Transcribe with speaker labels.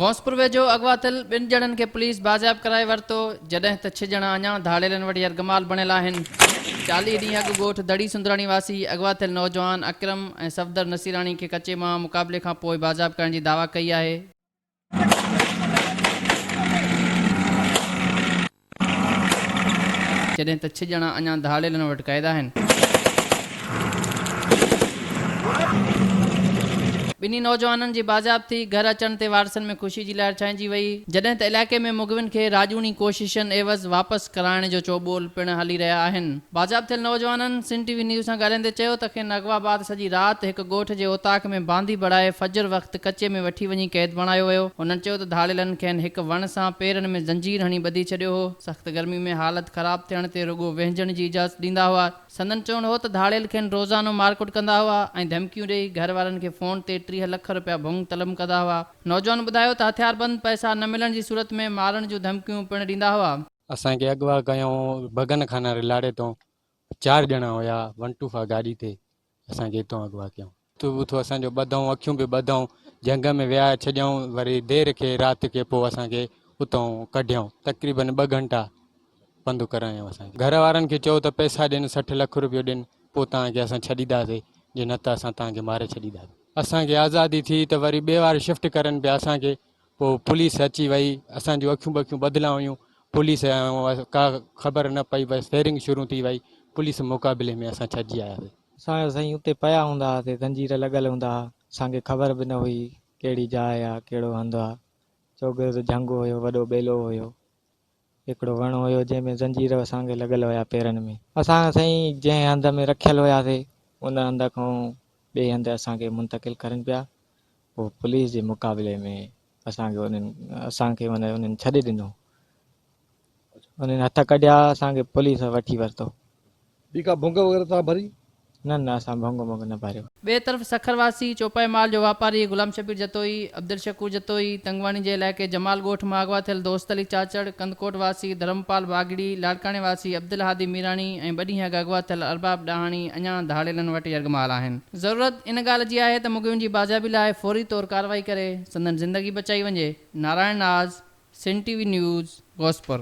Speaker 1: غوثپور ويجهو اغوا ٿيل ٻن ڄڻن کي پوليس بازياب ڪرائي ورتو، جڏهن ته ڇهه ڄڻا اڃا ڌاڙيلن وٽ يرغمال بڻيل آهن. 40 ڏينهن اڳ ڳوٺ دڙي سندراڻي واسي اغوا ٿيل نوجوان اڪرم ۽ صفدر نصيراڻي کي ڪچي مان مقابلي کان پوء بازياب ڪرڻ جي دعويٰ ڪئي آهي. جڏهن ته ڇهه ڄڻا اڃا ڌاڙيلن وٽ قيد آهن. ٻنهي نوجوانن جي بازياب ٿي گهر اچڻ تي وارثن ۾ خوشي جي لهر ڇانئجي وئي، جڏهن ته علائقي ۾ مغوين کي راڄوڻي ڪوششن عيوض واپس ڪرائڻ جو چوٻول پڻ هلي رهيا آهن. بازياب ٿيل نوجوانن سنڌ ٽي وي نيوز سان ڳالهائيندي چيو ته کين اغوا بعد سڄي رات هڪ ڳوٺ جي اوطاق ۾ باندي بڻائي فجر وقت ڪچي ۾ وٺي وڃي قيد بڻايو ويو. هنن چيو ته ڌاڙيلن کين هڪ وڻ سان پيرن ۾ زنجير هڻي ٻڌي ڇڏيو هو. سخت گرمي ۾ حالت خراب ٿيڻ تي رڳو وهنجڻ جي اجازت ڏيندا هئا. سندن چوڻ هو ته ڌاڙيل کين روزانو مارڪٽ ڪندا هئا ۽ ڌمڪيون ڏئي گهر وارن کي فون تي 30 لک رپيا ڀونگ طلب ڪندا هئا. نوجوان ٻڌايو ته هٿياربند پئسا نه ملڻ جي صورت ۾ مارڻ جون ڌمڪيون پڻ ڏيندا هئا.
Speaker 2: اسان کي اغوا ڪيائون بگن خانه رلاڙي تون چار ڄڻا هيا ون ٽو فا گاڏي تي اسان کي اتان اغوا ڪيائون. ٿو بوٿو اسان جو ٻڌائون اکيون به ٻڌائون جهنگ ۾ ويهاري ڇڏيائون وري دير کي رات کي پوء اسان کي اتان ڪڍيائون تقريبن ٻه گهنٽا پنڌ ڪرايائون اسان کي گهر وارن کي چئو ته پئسا ڏين 60 لک روپيو ڏين پوء توهان کي اسان ڇڏينداسي جي نه ته اسان توهان کي ماري ڇڏينداسي. اسان کي آزادي ٿي ته وري ٻئي وار شفٽ ڪرن پيا اسان کي پوء پوليس اچي وئي اسان جون اکيون ٻکيون ٻڌل هيون پوليس ڪا خبر نه پئي بس فيرنگ شروع ٿي وئي پوليس مقابلي ۾ اسان ڇڏجي آياسي.
Speaker 3: اسان سائين اتي پيا هوندا هئاسي زنجير لڳل هوندا ها اسان کي خبر به نه هئي ڪهڙي جاء آ ڪهڙو هنڌ آ چوگرد جهنگ هيو وڏو ٻيلو هيو هڪڙو وڻ هيو جنهن ۾ زنجير اسان کي لڳل هيا پيرن ۾. اسان سائين جنهن هنڌ ۾ رکيل هياسي ان هنڌ کان ٻئي هنڌ اسان کي منتقل ڪرن پيا پوء پوليس جي مقابلي ۾ اسان کي انهن اسان کي معنيٰ انهن ڇڏي ڏنو. انهن هٿ ڪڍيا اسان کي پوليس وٺي ورتو.
Speaker 4: ٻي ڪا ڀونگ وغيره توهان ڀري؟
Speaker 3: نه نه اسان ڀونگ مونگ نه ڀريو.
Speaker 1: ٻئي طرف سکر واسي چوپائي مال جو واپاري غلام شبير جتوئي، عبدالشڪور جتوئي، تنگواڻي جي علائقي جمال ڳوٺ مان اغوا ٿيل دوست علي چاچڙ، ڪنڌڪوٽ واسي ڌرمپال باگڙي، لاڙڪاڻي واسي عبدالهادي ميراڻي ۽ ٻه ڏينهن اڳ اغوا ٿيل ارباب ڏاهاڻي اڃا ڌاڙيلن وٽ يرغمال آهن. ضرورت ان ڳالهه جي آهي ته مغوين جي بازيابي لاء فوري طور ڪارروائي ڪري سندن زندگي بچائي وڃي. Narayan Naz, Sindh T V news, Ghauspur.